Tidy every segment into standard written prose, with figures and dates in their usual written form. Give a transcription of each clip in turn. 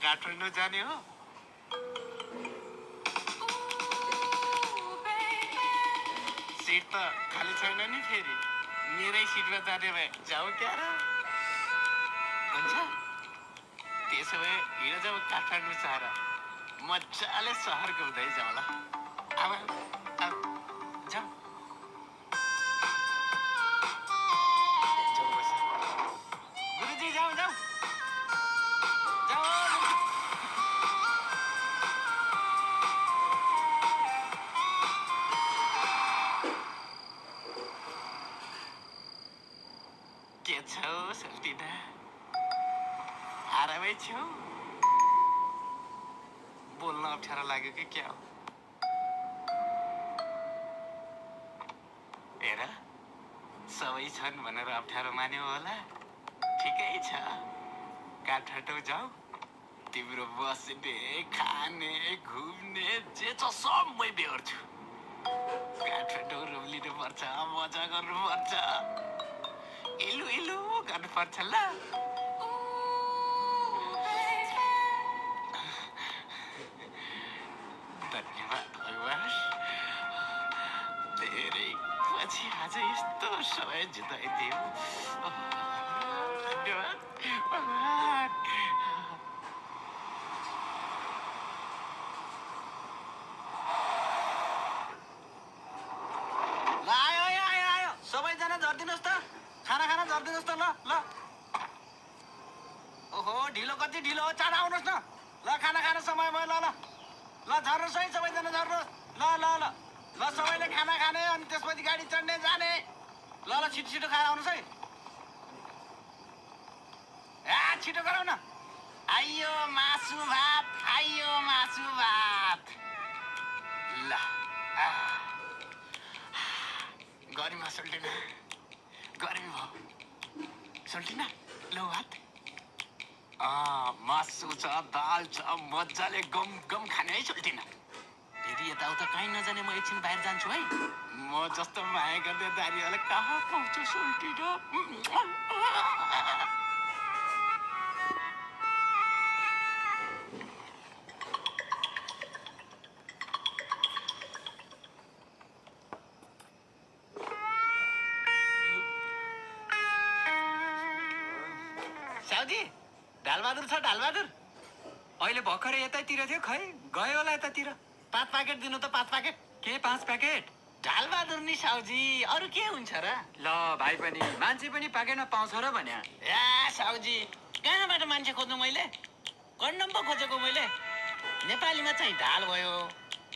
काठमाडौँ जाने हो? सिट त खाली छैन नि फेरि। मेरै सिटमा जाने भए जाऊ क्या र? हुन्छ? त्यसो भए हिँड जाऊ काठमाडौँ सहर। मजाले सहर घुम्दै जाउँला। अब जाऊ। जाऊ बस। गुरुजी जाऊ जाऊ। जाऊ। के छौ सल्टिना? आरामै छौ? बोल्न अप्ठ्यारो लाग्यो कि क्या हो? हेर, सबै छन् भनेर अप्ठ्यारो मान्यो होला। ठिकै छ। काठमाडौँ जाऊ। तिम्रो बस्ने, खाने, घुम्ने जे छ सब मै बेहोर्छु। काठमाडौँ रुम लिनुपर्छ, मजा गर्नुपर्छ। इलु इलु गर्नुपर्छ ल। धन्यवाद भगवान। धेरै पछि आज यस्तो समय जुदाइदियो। धन्यवाद भगवान। ल आयो आयो आयो आयो सबैजना झरिदिनुहोस् त। खाना खाना झरिदिनुहोस् त ल ल। ओहो ढिलो कति ढिलो हो, चाँडो आउनुहोस् न। ल खाना खाने समय भयो। ल ल ल झर्नुहोस् है सबैजना झर्नुहोस्। ल ल ल ल सबैले खाना खाने अनि त्यसपछि गाडी चढ्ने जाने। ल ल छिटो छिटो खाएर आउनुहोस् है। छिटो गरौ न। आइयो मासु भात, आइयो मासु भात। ल गर्मी भयो सल्टिना, गर्मी भयो सल्टिना। लौ भात। मासु छ, दाल छ, मजाले गम गम खाने है सल्टिना। फेरि यताउता कहीँ नजाने, म एकछिन बाहिर जान्छु है। म जस्तो माया गर्ने दारीहरूलाई कहाँ पाउँछ सल्टिना? साउजी ढालबहादुर छ ढालबहादुर? अहिले भर्खरै यतैतिर थियो, खै गयो होला यतातिर। 5 प्याकेट दिनु त 5 प्याकेट। के 5 प्याकेट? ढालबहादुर नि साउजी, अरू के हुन्छ र? ल भाइ पनि मान्छे पनि प्याकेटमा पाउँछ र भन्या। साउजी कहाँबाट मान्छे खोज्नु मैले? कन्डम पो खोजेको मैले। नेपालीमा चाहिँ ढाल भयो,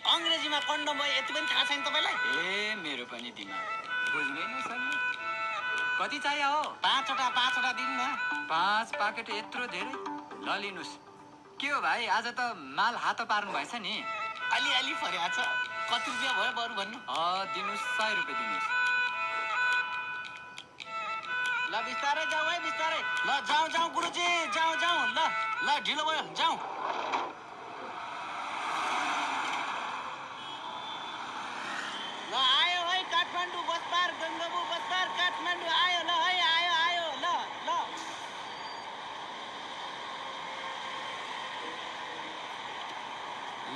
अङ्ग्रेजीमा कन्डम भयो, यति पनि थाहा छैन तपाईँलाई? ए मेरो पनि दिमाग बुझ्नै नसक्ने। कति चाहियो हो? 5वटा दिनु न। 5 प्याकेट यत्रो धेरै? ल लिनुहोस्। के हो भाइ, आज त माल हात पार्नु भएछ नि? अलिअलि फर्या छ। कति रुपियाँ भयो बरु भन्नु? दिनुहोस्, 100 रुपियाँ दिनुहोस्। ल बिस्तारै जाऊ है बिस्तारै। ल जाऊ जाऊ गुरुजी जाऊ जाऊ। ल ल ढिलो भयो जाऊ। ल आयो है काठमाडौँ बस पार, गङ्गाबु बस पार काठमाडौँ आयो। ल है आयो आयो। ल ल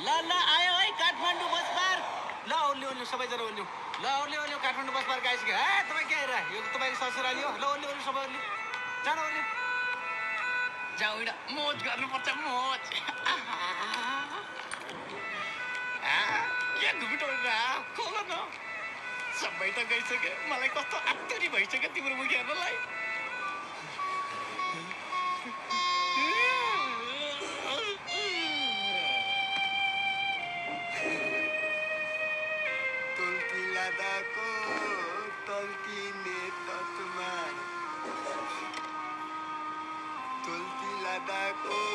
ल ल आयो है काठमाडौँ बस पार। ल ओर्लियो ओर्लियो सबैजना ओर्लियो। ल ओर्लियो ओर्लियो काठमाडौँ बस पार आइसक्यो। तपाईँ के हेरेर यो तपाईँको ससुराली हो? ल ओर्लियो ओर्लियो सबै ओर्लियो। जानु ओर्लियो। जाऊ हिँड, मोज गर्नुपर्छ मोज। के घुमिटोल्छ? खोल न। सबै त गइसक्यो, मलाई कस्तो आत्तरी भइसक्यो तिम्रो मुख हेर्नलाई। तुल्ती लादाको तल्किने तस्मा, तुल्ती लादाको